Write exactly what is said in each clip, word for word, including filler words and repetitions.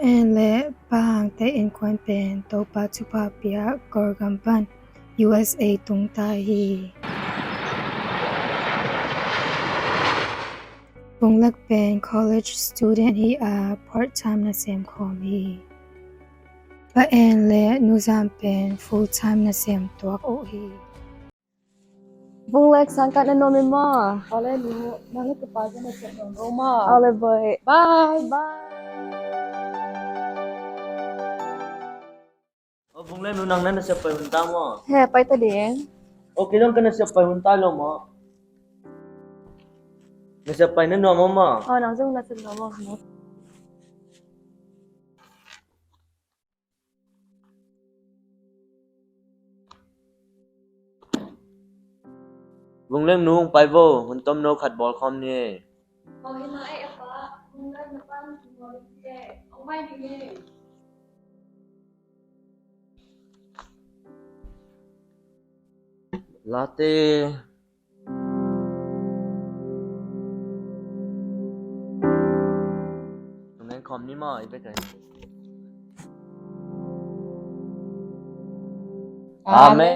En le Pa Hangte innkuan pen Topa thupha pia Kawlgam pan U S A tung ta hi. Vunglek pen college student hi a, part time nasem khawm hi. Pa En le Nu Zam pen full time nasem tuak uh hi. Vunglek, sangkah na nuam hi maw? Aw le nu, nang le ka pa zong na sep nuam lo maw? Aw le boy. Bye. Bye. Aw Vunglek nu, nang na nasep pai hun ta maw? He, pai ta ding. Aw kei zong ka nasep pai hun ta lo maw? Nasep pai na nuam maw maw? Aw, nang zong nasep nuam maw? Vunglek nu, hong pai vo, hun tomno khat bawl khawm ni. Aw hi mai a pa, Vunglek na pan hong bawl ding hi, hong pai ding hi. Late. Amen. Amen.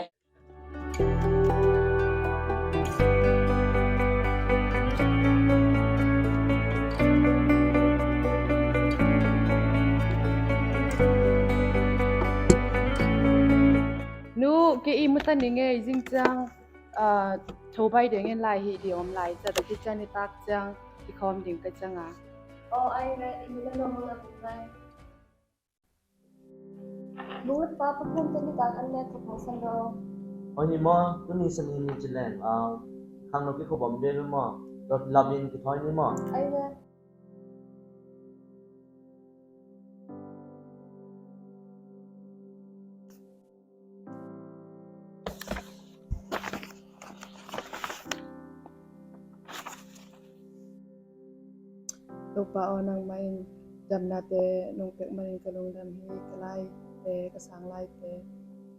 Nu, kei i mutan ni ngei zing ciang. Aa, tho bai ding in lai hi, di om lai, ca ta ki cian i tak ciang, i khawm ding ka ciang a. Aw, ai ve, i mi le nuam na kum lai. Lut pa pa kum te ni tak an le ka pawsan ro. Aw ni maw, tuni Sani ni ci leng, aa, khang no ki khawm bom de maw, rot lap in ki thoi ni maw. Ai ve. Topa aw, nangmah in damnate nong pek manin ka lungdam hi, ka laite, ka sang laite,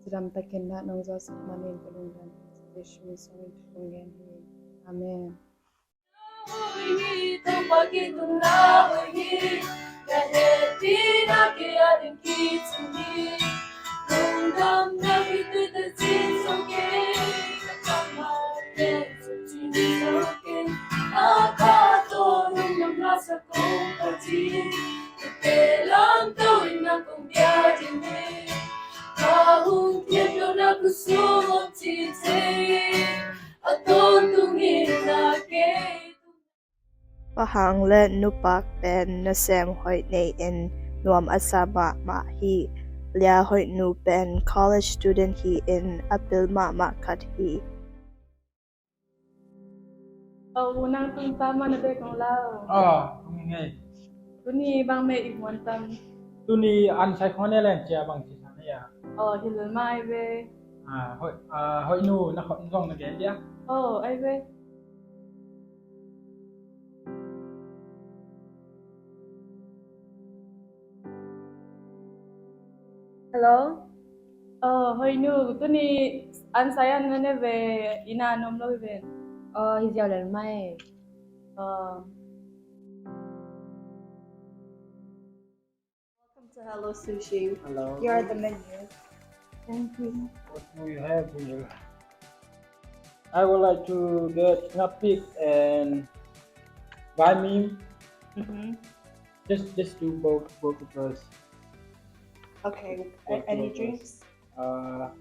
cidam takin na nong zawhsak manin ka lungdam hi, Jesuh min suangin ka ngen hi. Amen. Pa Hang le Nu Pak pen nasem hoih nei-in nuam a sa mahmah hi. Lia Hoih Nu pen college student hi-in a pil mahmah khat hi. Aw, nang tung ta ma, na bek kong lau. Aw, tung hi ngei. Tuni bang meh i muan tam? Tuni an sai khong ne leng cia bang ci sa ne ya. Aw, hi lel mai ve. Ah, Hoih, ah, Hoih Nu, na khot zong na gen dia. Aw, ai ve. Hello? Aw, Hoih Nu, tuni an sai an na ne ve, i na nuam lo hi ven. Aw, hi ziau lel mai. Aw. Welcome to Hello Sushi. Hello. Here are the menus. Thank you. What do you have here? I would like to get ngapik and banh mi. Mm-hmm. Just, just do both, both of us. Okay. Both, any drinks? Uh,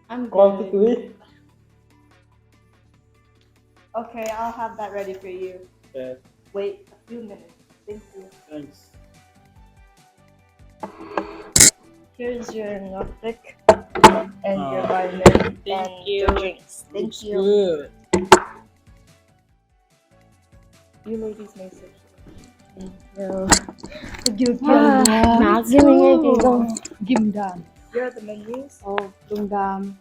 I'm good. Okay, I'll have that ready for you. Okay. Wait a few minutes. Thank you. Thanks. Here's your ngapik and your banh mi and your drinks. Thank you. Looks good. You ladies may sit. Thank you. Wow, nice. Gim dan. Here are the menus. Oh, lungdam.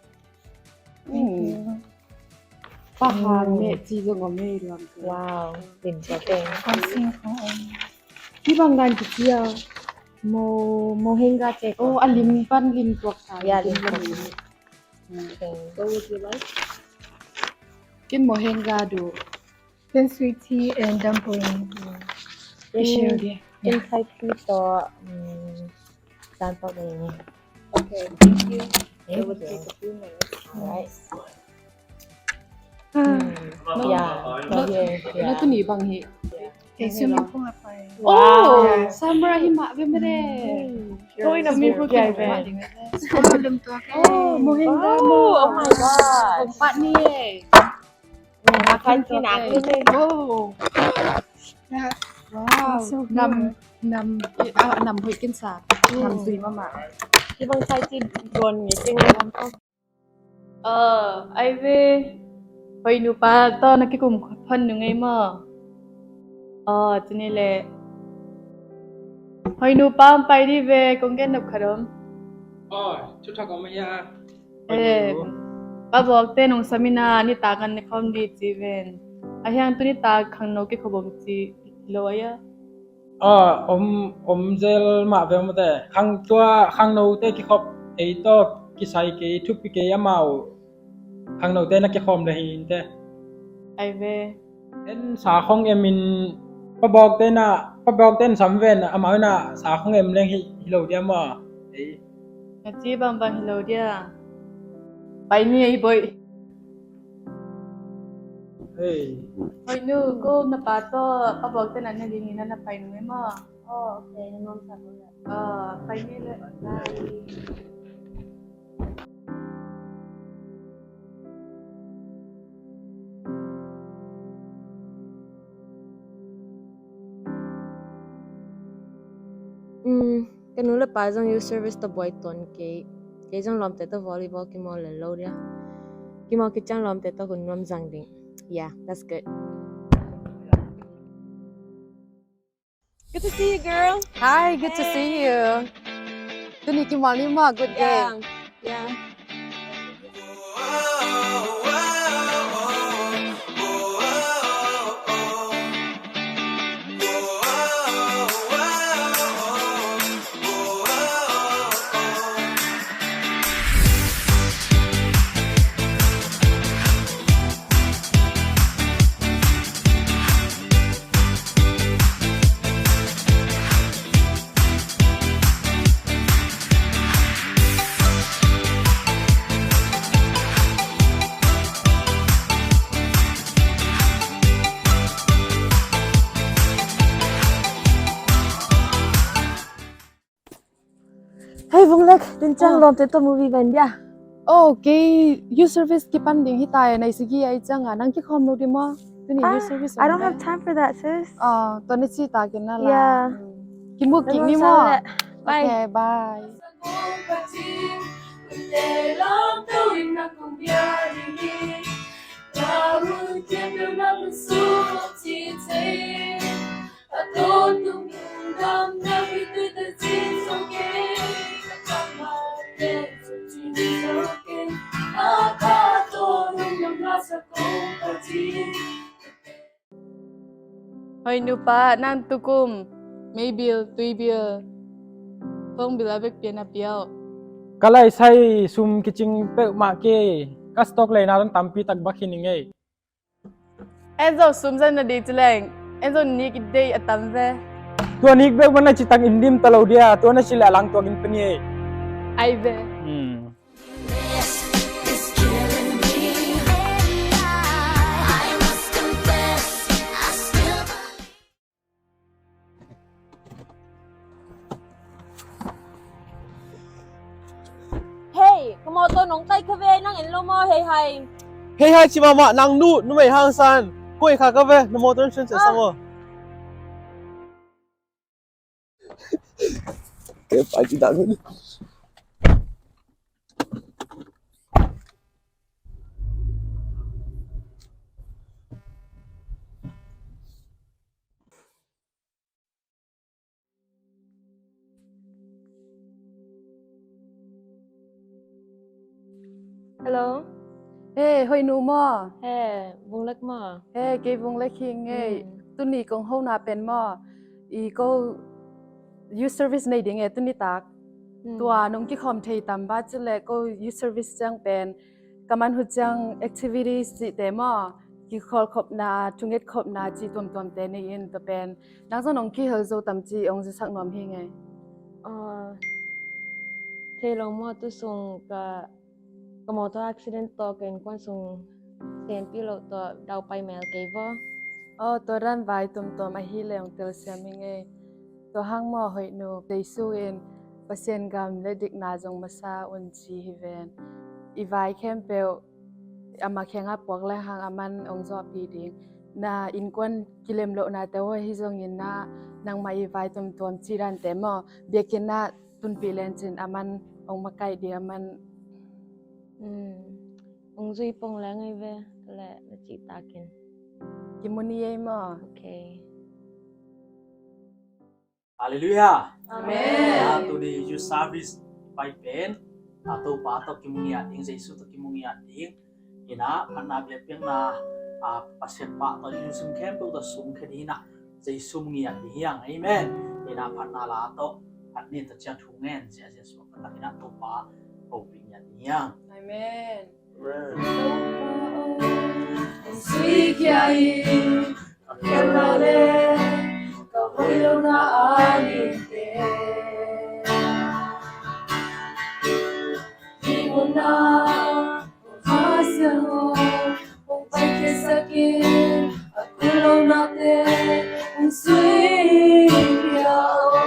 Thank you. Pa Hang ne ci zong om e, luang. Wow, lim cia teng. Hi bang dan kici a. Mo, mohenga cek. Oh, a lim pan lim tuak sa. Ya, lim tuak. What would you like? Ken mohenga do. Then sweet tea and dumpling. Mm. Yeah. Inside please, so, um, stand for me. Okay, thank you. Thank you. It will take a few minutes. All right. Ah. Yeah. Yeah. Tuni bang hi. Wow. Swimming pool a pai. Oh, summer hi mah ve mede. Swimming pool a pai. Oh, muhing da. Oh my God. Kong pat ni e. Wow. Nam, nam, ah, nam hoih kinsa. Nam zui mahmah. Ci bang sai ci don mi cing. Ai ve, hoih nupa tawh na kikum phot nung ei maw? Aw, ci ni leh. Hoih nupa hong pai dih ve, kong gen nop khat om. Aw, thuthak om a hia? Eh, pa Bawkte nong sam in a nitak an ne khawm dih ci ven. A hiang tu nitak khangno kikhop om ci lo a hia? Aw, om, om zel mah ve mawte. Khang tua, khangnote kikhop ei tawh kisai kei, thupi kei amau. Khangnote na kikhawm le hi inte. Ai ve. En sa khong em in pa Bawkte na, pa Bawkte in sam ven amau na sa khong em leng hi, hi lo dia maw. Ei. Na ci bangbang hi lo dia. Pai ni ei boih. Hei. Hoih nu, ko na pa tawh pa Bawkte na ne ding in na pai nung ei maw? Oh, okay, na nuam sa ko le. Ah, pai ni le. Bye. Um, ka nu le pa zong youth service tawh buai tuan kei. Kei zong lawmte tawh volleyball kimawl lel lo dia. Kimawl kiciang lawmte tawh hun nuam zang ding. Yeah, that's good. Good to see you, girl. Hi, good to see you. Tuni kimawl ni maw, good game. Yeah. Yeah. Hei Vunglek, tuni ciang lawmte tawh movie ven dia. Oh, kei youth service kipan ding hi ta e, nai sigi a i ciang a, nang kikhawm lo ding maw? Tuni youth service. I don't have time for that, sis. Oh, tua na ci ta kei na la. Yeah. Kimu kik ni maw? Bye. Okay, bye. Hoi nupa, nang tukum mei bil, tui bil, phone bil a vekpi na pia uh? Ka laisai sum kicing peuhmah kei, ka stock leina zong tampi tak bak hi ning ei. En zong sum zan na di ci leng, en zong nik i deih a tam ve. Tua nik bek man na ci tang in dim ta lo dia, tua na ci leh a lang tuak in pia ni ei. Ai ve. Hmm. Hei, ka mawtaw nong taih kha ve, nang en lo maw, hei hai. Hei hai ci mahmah, nang nu, numei hangsan. Koi kha ka ve, na mawtaw nong sen seh sang aw. Ke pai ci dang. Hello. He, hoi nu maw? He, Vunglek maw? He, kei Vunglek hi ngei. Hmm. Tuni kong hona pen maw, i ko youth service nei ding e tuni tak. Hmm. Tua nong kikhawm thei tam ba ci leh ko youth service ciang pen ka manhut ciang activities cihte maw, Kikholhkhopna, thungetkhopna cih tuamtuamte nei in, tua pen nang zong hong kihel zo tam cih hong zasak nuam hi ngei. Thei lo maw, tu sung ka, ka motor accident tawh ka innkuan sung senpi lo tawh daupai mel kei vaw. Aw, tua dan vai tuamtuam ahi leh hong telsiam hi ngei. Tua hang maw, hoih nu, Jesu in Pasian gam le dikna zong masa un ci hi ven. I vai khempeuh ama kiangah puak lehang aman hong zawhpih ding. Na innkuan kilem lohnate uh ahi zongin na, nangmah i vai tuamtuam cih dante maw, biakinn ah tunpih lencin aman hong makaih ding, aman hong zui pong leng ei ve, le na cihtakin. Kimu ni ei maw? Ok. Halleluiah. Amen. Tuni youth service pai pen, a, Topa tawh kimu ngiat ding, Jesu tawh kimu ngiat ding. Ina, phatna biakpiakna, a, Pasian pa tawh i lungsim khempeuh tawh sungkhia ding ina, Jesu mu ngiat ding hiang. Amen. Ina, phatna la tawh, phat ni tawh ciang thu ngen, zia zia suak ka tak ina, Topa hopih ngiat ding hiang. Amen. Amen. Sui kia i, a kemale, ka hoih lo na a ni te. Himuna, hong kha siang o, hong pai khe sakin, a kul lo na te, hong sui pia o.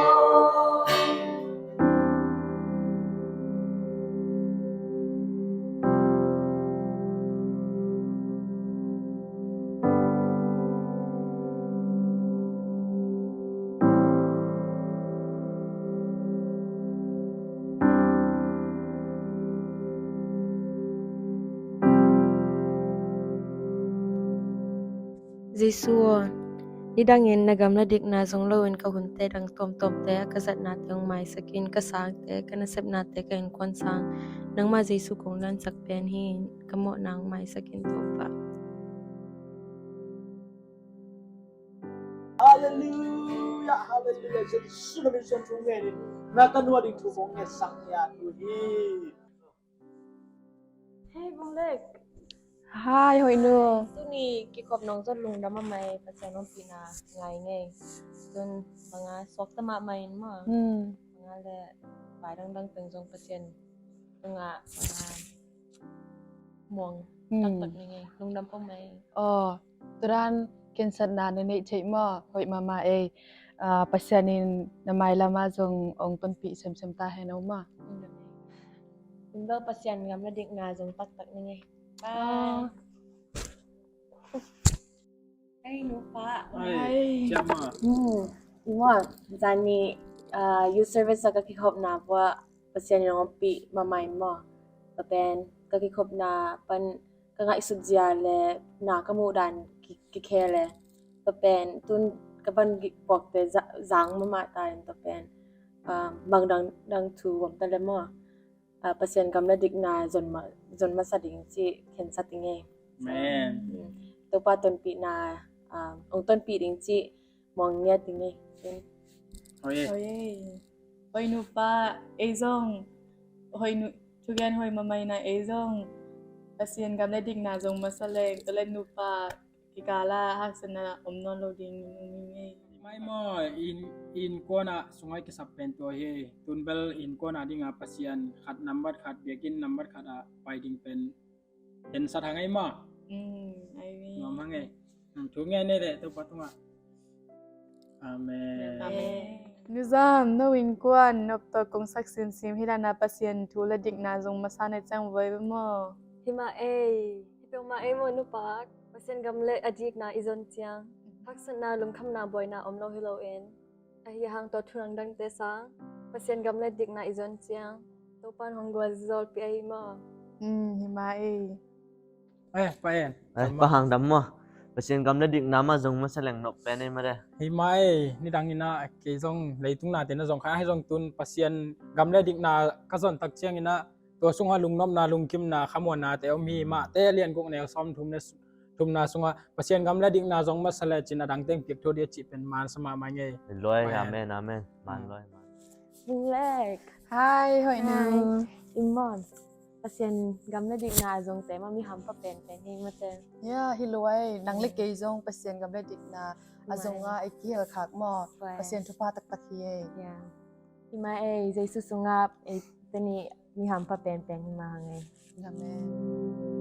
Jesu aw, nidangin na gam le dikna zong loin ka hunte dang tuamtuamte a ka zatnate hong maisak in, ka sangte, ka nasepnate, ka innkuan sang nangmah Jesu kong lansak pen hi in, ka mawhna hong maisak in Topa. Halleluiah, halleluiah. Jesu na min suang thu ngen in, na tanu a ding thu kong ngetsak hi a, tu hi. Hei, Bung Lek. Hai, hoih nu. Tuni kikhop nong zot lungdam a mai Pasian ompihna ngai ngei. Tun banga suakta mahmah in maw. Hmm. Banga le vai dangdang teng zong Pasian tungah, ah, muang, hmm, taktak ni ngei. Lungdam pah mai. Aw, tua dan khensatna na neih theih maw, hoih mahmah ei. Ah, Pasian in na mailam ah zong hong tonpih semsem ta hen aw maw. Kum bel Pasian gam le dikna zong taktak ni ngei. Bye. Hei, nupa. Hei, Jama. Hmm, i maw, zani, ah, youth service a ka kikhopna vua Pasian in hong ompih mahmah in maw. Tua pen ka kikhopna pan ka ngaihsut zia le na ka muh dan ki, kikhel e. Tua pen tun ka van puakte za, zang mahmah ta in tua pen, ah, mang dang, dang thu om ta le maw. Ah, Pasian gam le dikna zon ma, zon masa ding cih khensat ing ei. Amen. Mm. Topa tonpihna, ah, hong tonpih ding cih muang ngiat ing ei. Hoih ei. Hoih ei. Hoih nupa, ei zong, hoih nu, thugen hoih mahmah ina ei zong Pasian gam le dikna zong masa leng, tua le nupa kikal ah haksatna om nawn lo ding in um ing ei. Mai maw, i, i innkuan ah sungah kisap pen tua hi. Tun bel i innkuan ah dingah Pasian khat nambat khat, biakinn nambat khat ah pai ding pen khensat hang ei maw. Mm, ai mi. Nuam hang ei. Thu ngen ei leh Topa tungah. Amen. Amen. Nuzam, no innkuan nop tawh kong sak simsim hi lana Pasian thu le dikna zong masa na ciang voi ve maw. Hi mah ei. Hi peuhmah ei maw nupa. Pasian gam le a dikna i zon ciang haksatna, lungkhamna, buaina om lo hi loin, ahi hang tua thu dangdangte sang Pasian gam le dikna i zon ciang Topan hong gualzawlpih ei maw. Hmm, hi mah ei. Eh, Pa En. Eh, Pa Hang dam maw. Pasian gam le dikna mah zong masa leng nop pen ei mah de. Hi mah ei, nidang ina kei zong leitung nate na zong kha, ahi zong tun Pasian gam le dikna ka zon tak ciang ina tua sungah lungnopna, lungkimna, khamuanna te om hi mah. Te lian guk neu sawm thum le thumna sungah Pasian gam le dikna zong masa le cin a dang teng piak thu dih a cih pen man sa mahmah ngei. Luai, amen, amen. Man luai, man. Lek. Hai, hoih na. Hai. Imon. Pasian gam le dikna a zongte mah mi hampha penpen hi mate. Ya, hi lo ai, nang le kei zong Pasian gam le dikna a zonga i kihel khak maw. Pasian thupha taktak hi ei. Ya. Hi mah ei, Jesu sungah eite nih mi hampha penpen hi mah hang ei. Amen.